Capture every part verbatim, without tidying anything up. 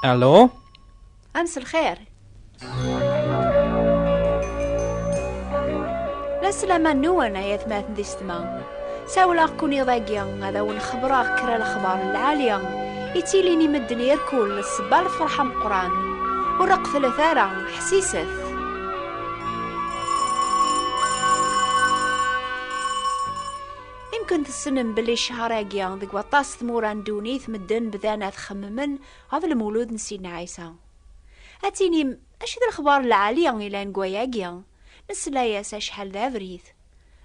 Allo? Am s lxir. La slama-nwen, ay atmaten d isetma. Sawleɣ-ken iḍ-agi, ad awen-xebreɣ kra lexbar n lɛali, ittilin i medden irkul d ssebba lferḥ ameqqran. Ur reqlet ara, ḥsiset. Imken tessnem belli ccher-agi, deg waṭas tmura n ddunit, medden bdan ad xemmen ɣef lmulud n Sidna Ɛisa. Ad tinim, acu d lexbar lɛali ilan deg wayagi? Nesla-yas acḥal d abrid.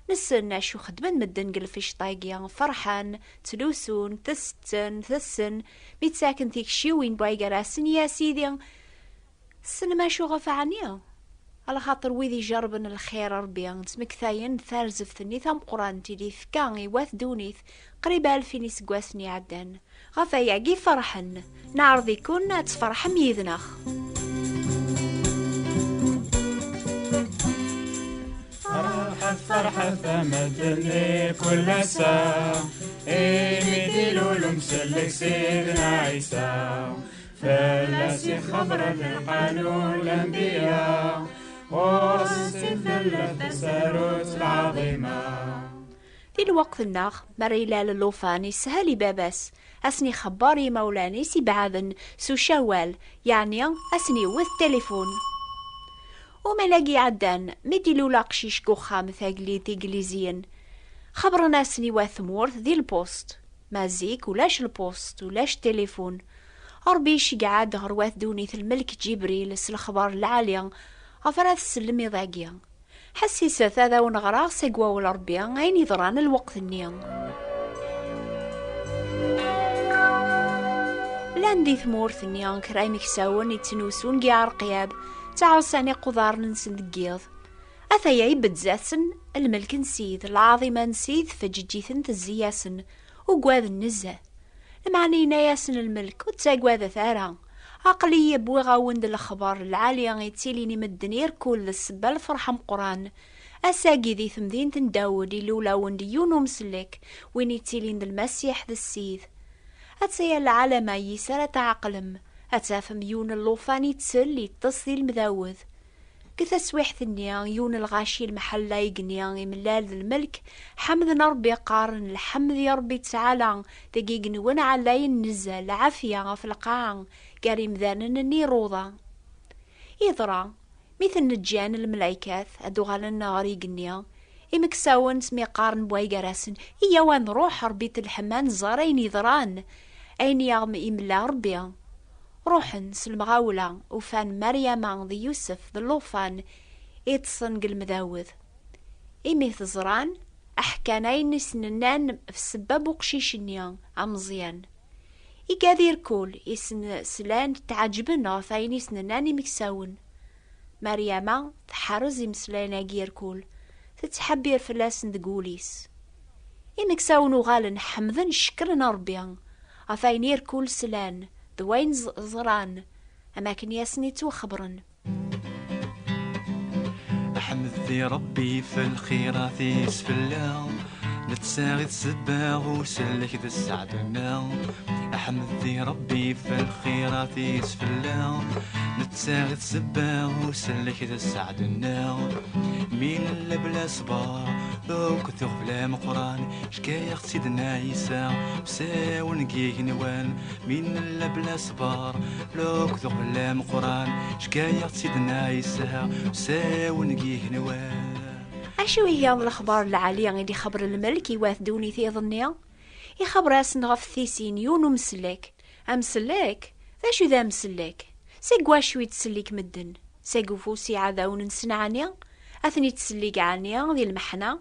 Nessen acu xeddmen medden deg lficṭa-agi, ferḥen, ttlusun, tessen, tessen, mi ttaken tikciwin n waygar-asen i asidi. Tessnem acu ɣef ɛni? Alaxaṭer wid ijerrben lxir Ṛebbi, ttmektayen tarzeft-nni tameqqrant i d-ifka i wat ddunit qrib alfin iseggasen iɛeddan. Ɣef ayagi ferḥen. Neɛreḍ-iken ad tferḥem yid-neɣ. Ferḥet, ferḥet a medden di kul ass-a, imi d-ilul umsellek Sidna Ɛisa. Fell-as i xebbren lqanun lanbiya, ɣur-s i tella tasarut lɛaḍima. Di lweqt-nneɣ, mi ara ilal llufan, ishel i baba-s, ad sen-ixebber i yimawlan-is ibeɛden s ucawal, yeɛni ad sen-iwet tilifun. Umalagi iɛeddan, mi d-ilul aqcic deg uxxam, tagellidt igliziyen, xebbren-asen i wat tmurt di lpust. Ma zik ulac lpust, ulac tilifun. Ṛebbi iceggeɛ-d ɣer wat ddunit lmelk Ǧibril s lexbar lɛali ɣef ara tsellem iḍ-agi. Ḥessiset ad awen-ɣreɣ seg wawal Ṛebbi ayen yeḍran lweqt-nni. Llan di tmurt-nni kra imeksawen ittnusun deg iɛerqiyab, ttɛussan iqudaren-nsen deg yiḍ. Ataya ibedd-asen lmelk n Sid, lɛaḍima n Sid tfeǧǧeǧ-iten tezzi-yasen, ugaden nezzeh. Lmeɛna yenna-yasen lmelk, ur ttagadet ara. Aql-iyi wwiɣ-awen-d lexbar lɛali ittilin i medden irkul d ssebba lferḥ ameqqran. Ass-agi di temdint n Dawed ilul-awen-d yiwen umsellek, win ittilin d Lmasiḥ d Ssid. Ataya lɛalama yis ara tɛeqlem, ad tafem yiwen n llufan ittel, iṭṭes di lemdawed. Deg taswiḥt-nni, yiwen n lɣaci lmeḥella igenni imellal d lmelk, ḥemden Ṛebbi qqaren, lḥemd i Ṛebbi ttɛala, deg igenwen ɛlayen nezzeh, lɛafya ɣef lqaɛa, gar imdanen n iruḍa. Iḍra, mi ten-ǧǧan lmelaykat ad uɣalen ɣer igenni, imeksawen mi qqaren waygar-asen, iyyaw ad nruḥ, Ṛebbi telḥem, ad nẓer ayen yeḍran, ayen i aɣ-imla Ṛebbi. Ruḥen s lemɣawla, ufan Maryama d Yusef d llufan iṭṭsen deg lemdawed. Imi t-ẓran, ḥkan ayen i sen-nnan f ssebba n uqcic-nni ameẓyan. Igad irkul i sen-slan tɛeǧben ɣef ayen i sen-nnan imeksawen. Maryama teḥrez imeslayen-agi irkul, tettḥebbir fell-asen deg wul-is. Imeksawen uɣalen ḥemden, cekkren Ṛebbi ɣef ayen irkul slan d wayen ẓ-, ẓran, am akken i asen-ittwaxebren. Ḥmed di Ṛebbi f lxirat-is fell-aɣ, netta i d ssebba usellek d sseɛd-nneɣ. Ḥmed di Ṛebbi f lxirat-is fell-aɣ, netta i d ssebba usellek d sseɛd-nneɣ. Mi nella bla ṣṣber, akked uɣbel ameqqran, yefka-yaɣ-tt-id Ɛisa, usawen n yigenwan. Mi nella bla ṣṣber, akked uɣbel ameqqran, yefka-yaɣ-tt-id Ɛisa, usawen n yigenwan. Acu ihi d lexbar lɛali i d-ixebber lmelk i wat ddunit iḍ-nni? Ixebber-asen ɣef tisin yiwen umsellek. Amsellek? D acu d amsellek? Seg wacu i ttsellik medden? Seg ufus iɛdawen-nsen ɛni? Ad ten-ittsellik ɛni di lmeḥna?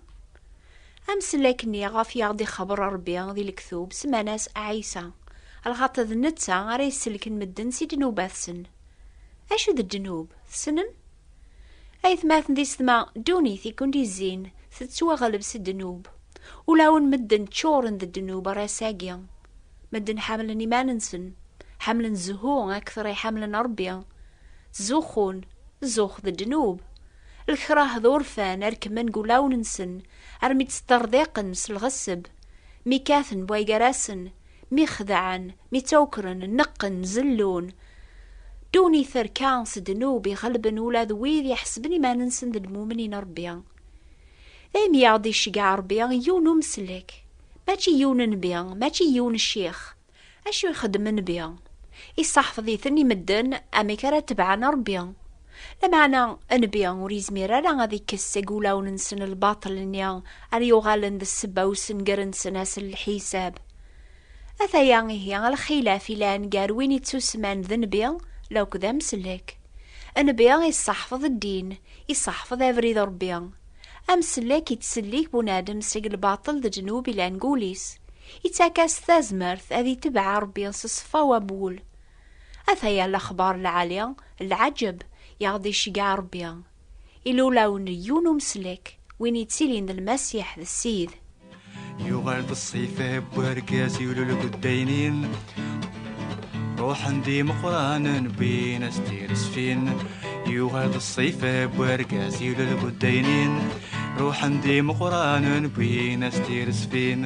Amsellek-nni ɣef i aɣ-d-ixebber Ṛebbi di lektub, semman-as Ɛisa, lxaṭer d netta ara iselken medden si ddnubat-sen. Acu d ddnub? Tessnem? Aytmaten d isetma, ddunit i kent-izzin tettwaɣleb s ddnub. Ulawen medden ččuren d ddnub ar ass-agi. Medden ḥemmlen iman-nsen, ḥemmlen zzhu akter i ḥemmlen Ṛebbi. Ttzuxxun, zzux d ddnub. Lkrah d urfan rekmen deg ulawen-nsen, armi ttṭerḍiqen s lɣeṣṣeb, mi kkaten waygar-asen, mi xedɛen, mi ttawkren, neqqen, zellun. Ddunit terka s ddnub iɣelben ula d wid iḥesben iman-nsen d lmumnin n Ṛebbi. Daymi i aɣ-d-iceggeɛ Ṛebbi i yiwen umsellek, mačči yiwen nnbi, mačči yiwen ccix. Acu ixeddem nnbi? Iseḥfeḍ-iten i medden amek ara tebɛen Ṛebbi. Lameɛna, nnbi ur yezmir ara ad ikkes seg wulawen-nsen lbaṭel-nni ara yuɣalen d ssebba usenger-nsen ass n lḥisab. Ataya ihi lxilaf ilan gar win ittusemman d nnbi lakked amsellek. Nnbi iseḥfeḍ ddin, iseḥfeḍ abrid n Ṛebbi. Amsellek ittsellik bunadem seg lbaṭel d ddnub ilan deg wul-is. Ittak-as tazmert ad itbeɛ Ṛebbi s ṣṣfa wabul. Ataya lexbar lɛali, lɛaǧeb, i aɣ-d-iceggeɛ Ṛebbi. Ilulawen n yiwen umsellek, win yettilin d Lmasiḥ d Ssid. Yuɣal d ṣṣifa n wergaz yulel deg ddaynin. Ruḥen d imeqranen wwin-as tiresfin. Yuɣal d ṣṣifa n wergaz yulel deg ddaynin. Ruḥen d imeqranen wwin-as tiresfin.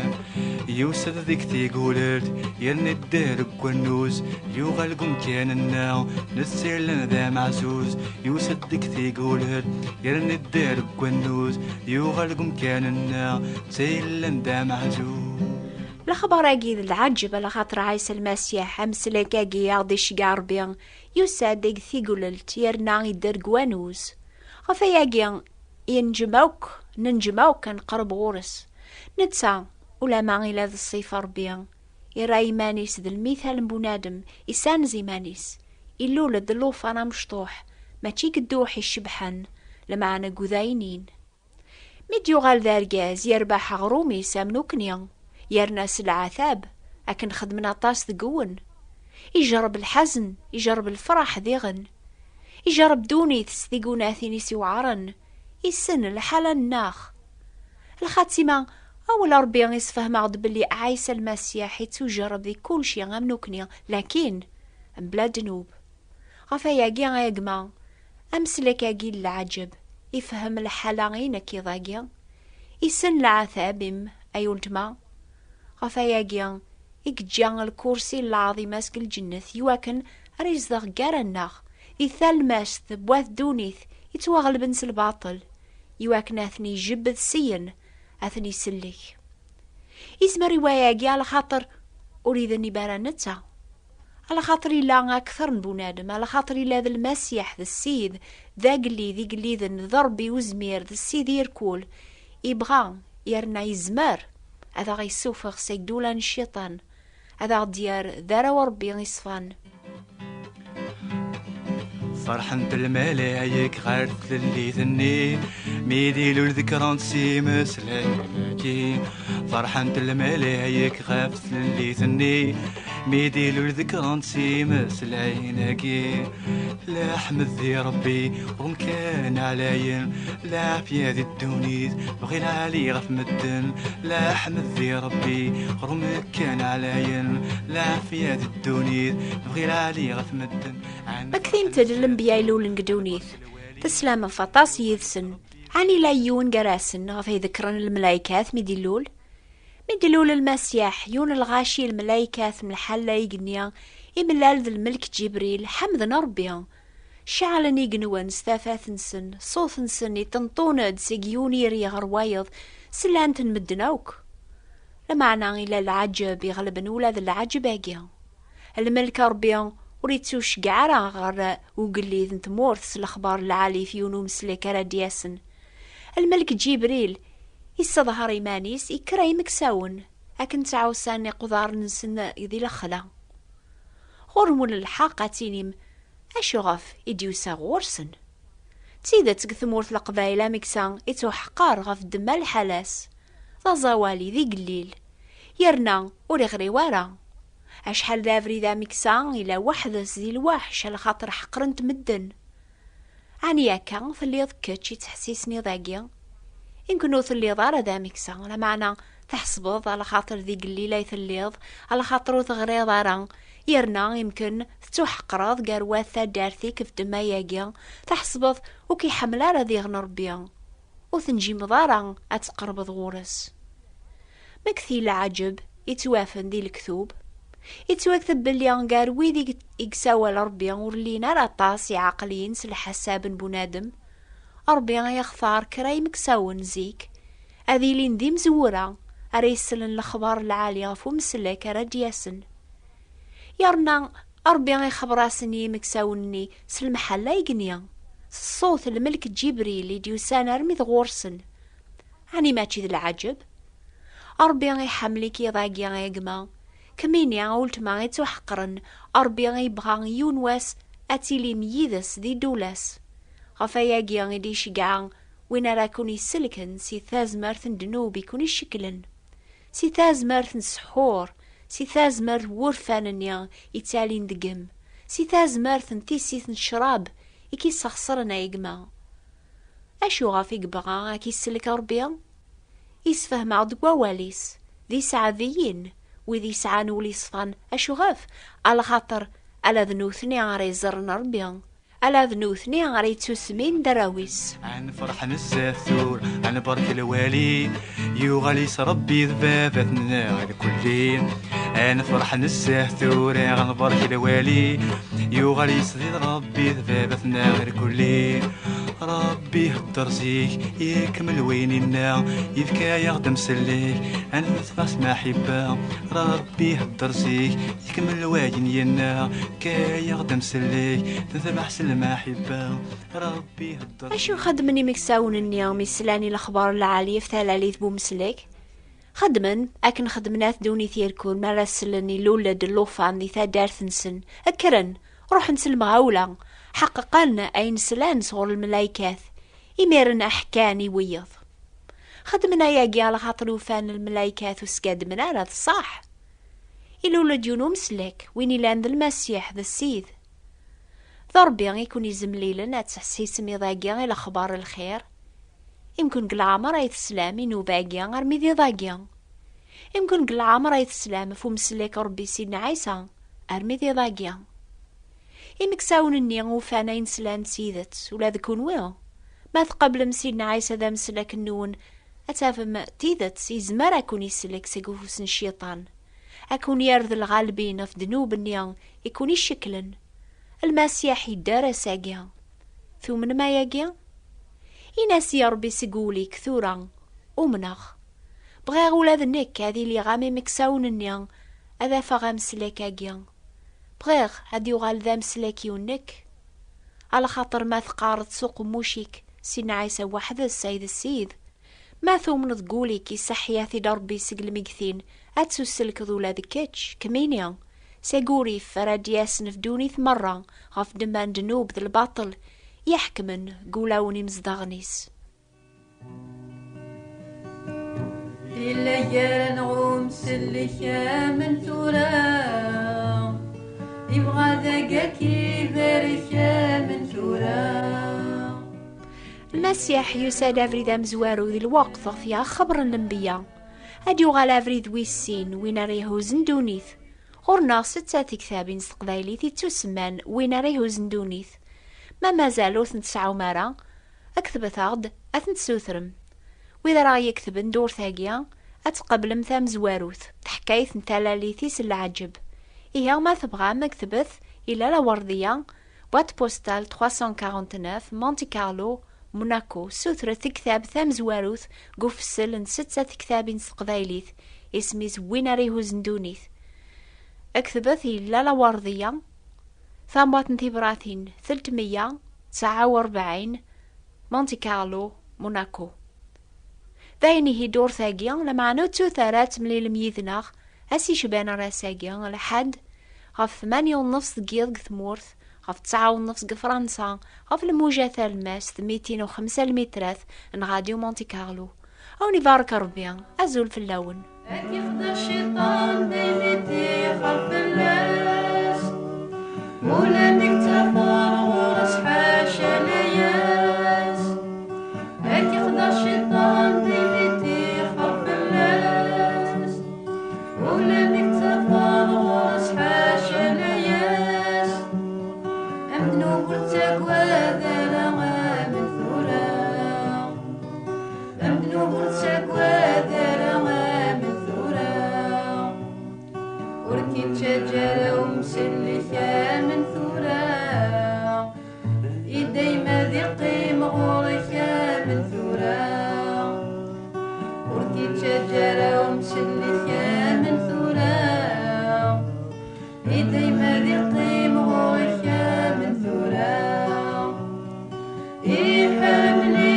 Yusa-d deg tigulelt, yerna idder deg wannuz. Yuɣal deg umkan-nneɣ, netta yellan d ameɛzuz. Yusa-d deg tigulelt, yerna idder deg wannuz. Yuɣal deg umkan-nneɣ, netta yellan d ameɛzuz. Lexbar-agi d lɛaǧeb, ala xaṭer Ɛisa Lmasiḥ, ameslak-agi i aɣ-d-iceggeɛ Ṛebbi, yusa-d deg tigulelt, yerna idder deg wannuz. Ɣef wayagi, yenǧem akk, nenǧem akk ad nqerreb ɣur-s. Netta, ulama ila d ṣṣifa Ṛebbi, irra iman-is d lmital n bunadem, isanz iman-is, ilul-d llufan amecṭuḥ, mačči deg dduḥ icebḥen, lameɛna deg udaynin. Mi d-yuɣal d argaz, yerbeḥ aɣrum-is am nukni, yerna s leɛtab, akken xedmen aṭas deg-wen. Ijerreb lḥazen, ijerreb lefraḥ diɣen. Ijerreb ddunit s tigunatin i s-iweɛren, issen lḥala-nneɣ. Lxatima, awal Ṛebbi isfehmeɣ-d belli Ɛisa Lmasiḥ ittujerreb di kulci am nukni, lakin mebla ddnub. Ɣef wayagi, ay a gma, ameslak-agi n leɛǧeb, ifhem lḥala-inek iḍ-agi, issen leɛtab-im, ay uletma. Ɣef wayagi i yeǧǧa lkursi n lɛaḍima seg lǧennet, iwakken ara yezdeɣ gar-aneɣ, di talmast n wat ddunit yettwaɣelben s lbaṭel, iwakken ad ten-ijebbed syen, ad ten-isellek. Izmer i wayagi, alaxaṭer ur idennib ara netta. Alaxaṭer illa akter n bunadem, alaxaṭer illa d Lmasiḥ, d Ssid, d agellid igelliden, d Ṛebbi uzmir, d Ssid irkul. Ibɣa, yerna yezmer, ad aɣ-issufeɣ seg ddula n cciṭan, ad aɣ-d-yerr d arraw n Ṛebbi iṣfan. Ferḥent lmalayek ɣer tlellit-nni, mi d-ilul ḍekkren-t s imeslayen-agi. Ferḥent lmalayek ɣef tlellit-nni, mi d-ilul ḍekkren-t s imeslayen-agi. Leḥmed di Ṛebbi, ɣur-m kan ɛlayen, lɛafya di ddunit, bɣi lɛali ɣef medden. Leḥmed di Ṛebbi, ɣur-m kan ɛlayen, lɛafya di ddunit, bɣi lɛali ɣef medden. Ma ktimt-d lenbiya ilulen deg ddunit, teslam ɣef aṭas yid-sen. Ɛni la yiwen gar-asen ɣef ay ḍekkren lmelaykat mi d-ilul? Mi d-ilul Lmasiḥ, yiwen lɣaci lmelaykat mlḥal la igenni, imellal d lmelk Ǧibril, ḥemden Ṛebbi. Ceɛlen igenwan s tafat-nsen, ṣṣut-nsen iṭenṭun-d seg yiwen yiri ɣer wayeḍ, sellan-ten medden akk. Lameɛna ila lɛaǧeb iɣelben ula d lɛaǧeb-agi. Lmelk n Ṛebbi ur ittuceggeɛ ara ɣer ugellid n tmurt s lexbar lɛali f yiwen umsellek ara d-yasen. Lmelk Ǧibril isseḍher iman-is, ikkra imeksawen akken ttɛussan iqḍaren-nsen di lexla. Ɣur-wen lḥeqq ad tinim acuɣef i d-yusa ɣur-sen. D tidet, deg tmurt n Leqbayel ameksa ittuḥqer ɣef ddemma lḥala-s, d aẓawali, d igellil, yerna ur iɣriw ara. Acḥal d abrid ameksa ila weḥd-s di lwaḥc, alaxaṭer ḥeqren-t medden. Ɛni akka telliḍ kečč ittḥessisen iḍ-agi? Imken ur telliḍ ara d ameksa, lameɛna tḥesbeḍ alaxaṭer di igellil ay telliḍ, alaxaṭer ur teɣriḍ ara, yerna imken tettuḥeqreḍ gar wat taddart-ik f ddemma-agi, tḥesbeḍ ur k-iḥemmel ara diɣen Ṛebbi. Ur tenǧimeḍ ara ad tqerbeḍ ɣur-s. Mek ti leɛǧeb ittwafen di lektub, Yettwakteb belli gar wid i i yessawal Ṛebbi ur llin ara aṭas iɛeqliyen s lḥasab n bunadem. Ṛebbi ixtar kra imeksawen zik, ad ilin d imezwura ara yeslen lexbar lɛali ɣef umsellek ara d-yasen. Yerna Ṛebbi ixebber-asen i yimeksawen-nni s lemḥella igenni, s ṣṣut lmelk Ǧibril i d-yusan armi d ɣur-sen. Ɛni mačči d lɛaǧeb? Ṛebbi iḥemmel-ik iḍ-agi a gma. Kemmini a weltma ittuḥeqren, Ṛebbi yebɣa yiwen wass ad tilim yid-s di ddula-s. Ɣef ayagi i d-iceggeɛ win ara ken-iselken si tazmert n ddnub i ken-icekklen, si tazmert n ssḥur, si tazmert n wurfan-nni ittalin deg-m, si tazmert n tissit n ccrab i k-isexṣren a gma. Acu ɣef i yebɣa ad k-isellek Ṛebbi? Isfehmeɣ deg wawal-is, d iseɛdiyen wid yesɛan ul iṣfan. Acu ɣef? Alaxaṭer ala d nutni ara iẓerren Ṛebbi, ala d nutni ara yettusmin d arraw-is. Ad nefreḥ nezzeh tura, ad nbarek lwali, yuɣal-is Ṛebbi d baba-tneɣ irkelli. Ad nefreḥ nezzeh tura, ad nbarek lwali, yuɣal-is d Ṛebbi d baba-tneɣ irkelli. Ṛebbi ihedder zik, ikemmel wayen inna, yefka-yaɣ-d amsellek, ad nefreḥ s lmaḥibba. Ṛebbi ihedder zik, ikemmel wayen yenna, yefka-yaɣ-d amsellek, ad nefreḥ s lmaḥibba. Ṛebbi ihedder. Acu xedmen imeksawen-nni mi slan i lexbar lɛali ɣef talalit n umsellek? Xedmen akken xedmen at ddunit irkul mi ara slen ilul-d llufan di taddart-nsen, kkren, ruḥen s lemɣawla, ḥeqqeqen ayen slan sɣur lmelaykat, imiren ḥkan i wiyeḍ. Xedmen ayagi alaxaṭer ufan lmelaykat ur skaddmen ara, d ṣṣeḥ. Ilul-d yiwen umsellek, win ilan d Lmasiḥ, d Ssid. D Ṛebbi i ken-izemlilen ad teḥsisem iḍ-agi i lexbar n lxir. Imken deg leɛmer ay teslam i nnuba-agi armi d iḍ-agi. Imken deg leɛmer ay teslam f umsellek Ṛebbi Sidna Ɛisa armi d iḍ-agi. Imeksawen-nni ufan ayen slan d tidet, ula d kunwi. Ma tqablem Sidna Ɛisa d amsellek-nwen, ad tafem tidet izmer ad ken-isellek seg ufus n cciṭan, ad ken-yerr d lɣalbin ɣef ddnub-nni i ken-icekklen. Lmasiḥ yedder ass-agi. Tumnem ayagi? Ini-as i Ṛebbi seg wul-ik tura, umneɣ. Bɣiɣ ula d nekk ad iliɣ am imeksawen-nni, ad afeɣ amsellek-agi. Bɣiɣ ad yuɣal d amsellek-iw nekk. Alaxaṭer ma teqqareḍ s uqemmuc-ik, Sidna Ɛisa weḥd-s ay d Ssid, ma tumneḍ deg wul-ik iseḥḥi-t-id Ṛebbi seg lmegtin, ad tuselkeḍ ula d kečč, kemmini, seg urrif ara d-yasen ɣef ddunit merra ɣef ddemma n ddnub d lbaṭel iḥekmen deg wulawen imezdaɣen-is. Yella gar-aneɣ umsellek am n tura, ibɣa dagi ad k-ibarek am n tura. Lmasiḥ yusa-d abrid amezwaru di lweqt ɣef i ɣ-xebbren lenbiya. Ad yuɣal abrid wis sin, win ara ihuzen ddunit. Ɣur-neɣ setta tektabin s teqbaylit ittusemman Win ara ihuzen ddunit. Ma mazal ur tent-tesɛum ara, ketbet-aɣ-d, ad tent-tessutrem. Wid ara ɣ-iketben dduṛt-agi, ad tqablem tamezwarut, taḥkayt n talalit-is n leɛǧeb. Ihi, ma tebɣam, ketbet i Lalla Werdiya, boîte postale trois cent quarante-neuf, Monte Carlo, Monaco. Sutret tektabt tamezwarut deg ufessel n setta tektabin s teqbaylit, isem-is Win ara ihuzen ddunit. Ketbet i Lalla Werdiya, tamwaḍt n tibratin telt meyya tesɛa u rebɛin, Monte Carlo, Monaco. D ayen ihi ddurt-agi, lameɛna ur ttut ara ad temlilem yid-neɣ ass icban ar ass-agi, lḥedd, ɣef tmanya u nnefs deg yiḍ deg tmurt, ɣef tesɛa u nnefs deg Fransa, ɣef lmuja talemmast mitin u xemsa lmitrat n Radio Monte Carlo. A wen-ibarek Ṛebbi, azul fell-awen. Ad k-ixdeɛ cciṭan d ayen i ṭixer fell-as, ula mi yettafar ɣur-s ḥaca layas. Ad k-ixdeɛ cciṭan d ayen i ṭixer fell-as, ula mi yettafar ɣur-s ḥaca layas. Amednub ur ttagad ara am tura. Amednub ur ttagad ara am tura. Ur k-iǧǧa Ara umsellek am n tura, i dayem ad iqqim ɣur-k am n tura. Ur k-ittaǧǧa ara umsellek am n tura, i dayem ad iqqim ɣur-k am n tura. Iḥemmel